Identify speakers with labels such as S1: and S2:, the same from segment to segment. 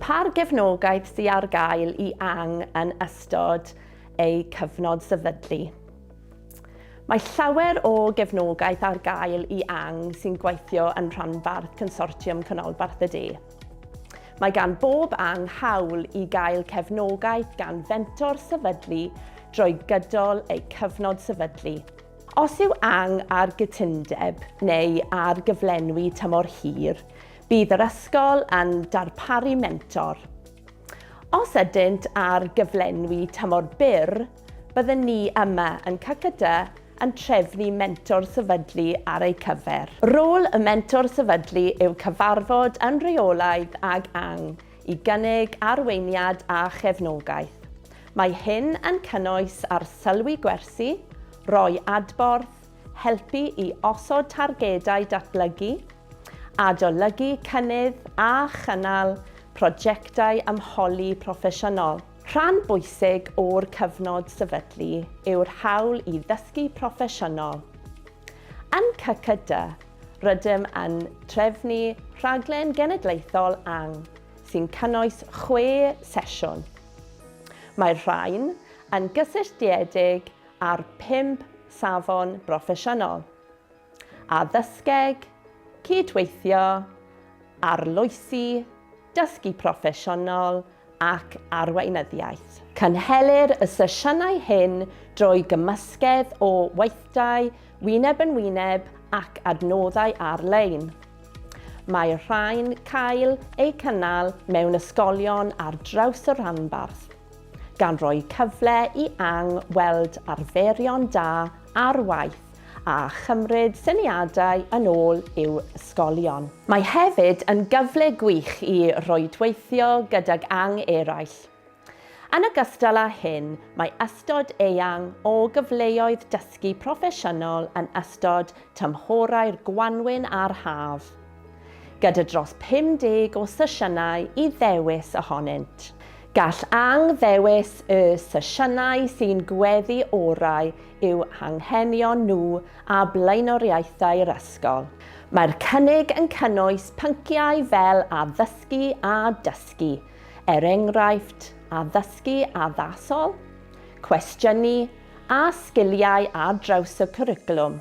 S1: Pa'r gefnogaeth sy ar gael i ang yn ystod eu cyfnod sefydlu? Mae llawer o gefnogaeth ar gael i ang sy'n gweithio yn rhanbarth Consortiwm Canolbarth y De. Mae gan bob ang hawl i gael cefnogaeth gan fentor sefydlu drwy gydol eu cyfnod sefydlu. Os yw ang ar gytundeb neu ar gyflenwi tymor hir, bydd yr ysgol yn darparu mentor. Os ydynt ar gyflenwi tymor byr, byddwn ni yma yn CCD yn trefnu mentor sefydlu ar eu cyfer. Rôl y mentor sefydlu yw cyfarfod yn rheolaidd ag ang i gynnig arweiniad a chefnogaeth. Mae hyn yn cynnwys arsylwi gwersi, rhoi adborth, helpu i osod targedau datblygu, adolygu cynnydd a chynnal prosiectau ymholi proffesiynol. Rhan bwysig o'r cyfnod sefydlu yw'r hawl i ddysgu proffesiynol. Yn CCD, rydym yn trefnu rhaglen genedlaethol ang sy'n cynnwys chwe sesiwn. Mae'r rhain yn gysylltiedig â'r pump safon broffesiynol, addysgeg, cydweithio, arloesi, dysgu proffesiynol ac arweinyddiaeth. Cynhelir y sesiynau hyn drwy gymysgedd o weithdai wyneb yn wyneb ac adnoddau ar-lein. Mae'r rhain cael eu cynnal mewn ysgolion ar draws y rhanbarth, gan roi cyfle i ang weld arferion da ar waith a chymryd syniadau yn ôl i'w ysgolion. Mae hefyd yn gyfle gwych i rwydweithio gydag ang eraill. Yn ogystal â hyn, mae ystod eang o gyfleoedd dysgu proffesiynol yn ystod tymhorau'r gwanwyn a'r haf, gyda dros 50 o sesiynau i ddewis ohonynt. Gall ang ddewis y sesiynau sy'n gweddu orau i'w hanghenion nhw a blaenoriaethau'r ysgol. Mae'r cynnig yn cynnwys pynciau fel addysgu a dysgu, er enghraifft, addysgu addasol, cwestiynu a sgiliau ar draws y cwricwlwm,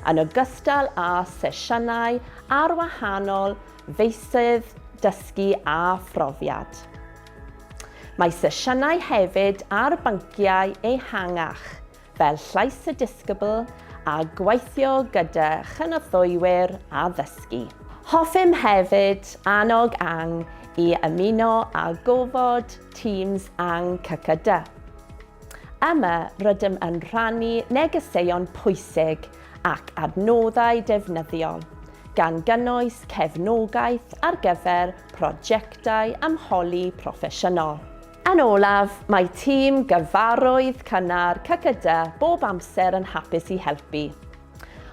S1: yn ogystal â sesiynau ar wahanol feysydd dysgu a phrofiad. Mae sesiynau hefyd ar bynciau ehangach fel llais y disgybl a gweithio gyda chynorthwywyr addysgu. Hoffem hefyd annog Ang i ymuno â gofod Teams Ang CCD. Yma rydym yn rhannu negeseuon pwysig ac adnoddau defnyddiol, gan gynnwys cefnogaeth ar gyfer prosiectau ymholi proffesiynol. Yn olaf, mae tîm gyfarwydd cynnar CCD bob amser yn hapus i helpu.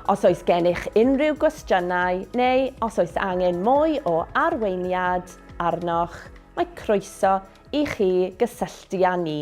S1: Os oes gennych unrhyw gwestiynau neu os oes angen mwy o arweiniad arnoch, mae croeso i chi gysylltu â ni.